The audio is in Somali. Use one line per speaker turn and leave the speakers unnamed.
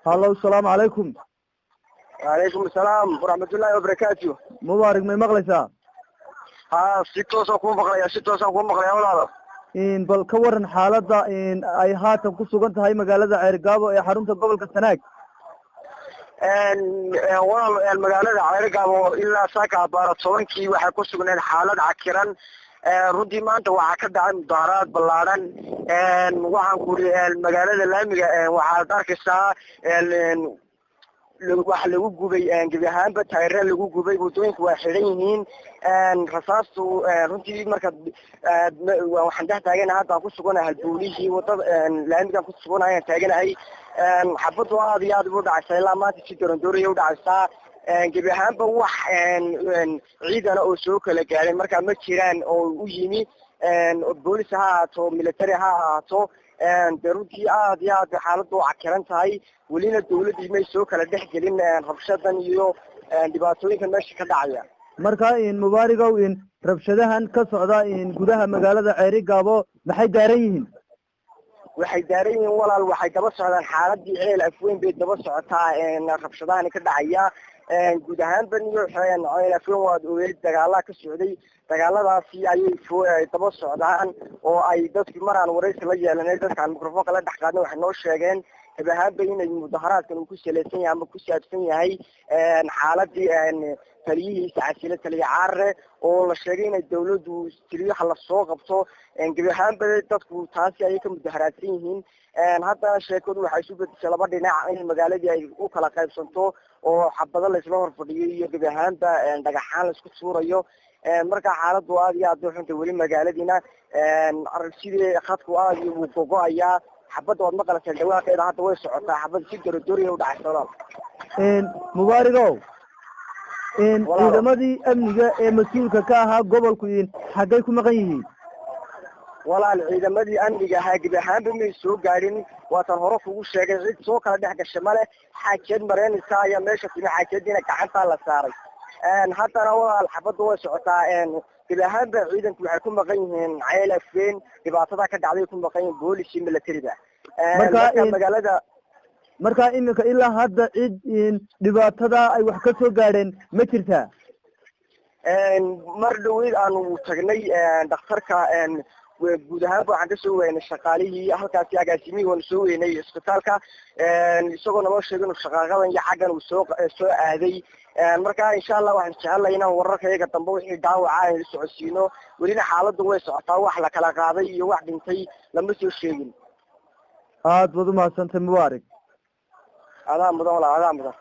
Hallo, asalaamu calaykum.
Wacalaykum asalaam waraxmatullaahi wabarakaatu.
Mubaarak, may maqlaysaa?
Haa, si toosaan kuu maqlaya, si toosaan kuu maqlaya, walaalo.
Bal ka waran xaaladda ay haatan ku sugan tahay magaalada Ceerigaabo ee xarunta gobolka Sanaag?
Walaal, magaalada Ceerigaabo ilaa saaka abaara 10-kii waxay ku sugneed xaalad cakiran. Runtii maanta waxaa ka dhacay mudaaharaad ballaadhan. Waxaan ku uri magaalada laamiga waxaad arkaysaa waxa lagu gubay gebi ahaanba taayira lagu gubay, waddooyinku waa xidhan yihiin, rasaastu runtii marka waxaan dhex taaganahay, haddaan ku suganahay halbuulihii wadada laamigaan ku suganahay aan taaganahay. Xabaddu aad iyo aad u dhacaysaa, ilaa maanta si dorandooraya u dhacaysaa. Gebi ahaanba wax ciidana oo soo kala gaadhay marka ma jiraan oo u yimi, boolis ha ahaato, military ha ahaato. Dee runtii aad iyo aad xaaladdu u cakiran tahay, welina dawladdii may soo kala dhex gelin rabshadan iyo dhibaatooyinkan meesha ka dhacaya.
Marka Mubaarigow, rabshadahan ka socda gudaha magaalada Ceerigaabo maxay daaran yihiin?
Waxay daaran yihiin, walaal, waxay daba socdaan xaaladii Ceel Afweyn bay daba socotaa rabshadahani ka dhacaya. Guud ahaanba niyo Ceel Afweyn waad ogeyd dagaalaa ka socday, dagaaladaasi ayay daba socdaan oo ay dadki maraan waraysi la yeelanay, dadkaan microfonka la dhex qaadnay, waxay noo sheegeen gebi ahaanba inay mudaharaadkan uu ku salaysan yahay ama ku saabsan yahay xaaladii taliyihiisa casile, taliye Caarre, oo la sheegay inay dawladdu tiriyaha lasoo qabto. Gebi ahaanba dadku taasi ayay ka mudaharaadsan yihiin. Haddana sheekadu waxay isu bedeshay laba dhinac in magaaladii ay u kala qaybsanto oo xabado laisla horfadhiyo iyo gebi ahaanba dhagaxaan laisku tuurayo. Marka xaaladdu aad iyo aad bay xunta weli magaaladiina, sidii khadku aad iyo wuu gogo-ayaa. Xabadda waad maqlaysaa dhawaaqeeda, hadda way socotaa xabadda, si doradooriya u dhacaysa, walaal.
Mubaarigow, ciidamadii amniga ee mas-uulka ka ahaa gobolku xaggay ku maqan yihiin?
Walaal, ciidamadii amniga ahaa gebi ahaanba may soo gaadhin. Waatan hore kugu sheegay, cid soo kala dhex gasha male. Xaajiyad mareynaysa ayaa meesha timi, xaajiyadiina gacantaa la saaray. Haddana walaal xabadda way socotaa. Gebi ahaanba ciidanku waxay ku maqan yihiin Ceel Afweyn, dhibaatada ka dhacday ku maqan yihiin, boolis iyo militariba.
Marka
magaalada
Marka iminka ilaa hadda cid dhibaatada ay wax ka soo gaadheen ma jirtaa?
Mar dhaweyd aanu tagnay dhakhtarka, guud ahaanba waxaan kasoo weynay shaqaalihii halkaasi, agaasimihii waanu soo weynay isbitaalka, isagoo naloo sheegay inuu shaqaaqadan iyo xaggan uu soo aaday. Marka insha Allah waxaan jecelnahay inaan wararka iyaga dambe wixii dhaawaca aynu socodsiino. Welina xaaladdu way socotaa, wax la kala qaaday iyo wax dhintay lama soo sheegin.
Aad baad umahadsantay, Mubaarak.
Adaa mudan, walaal, adaa mudan.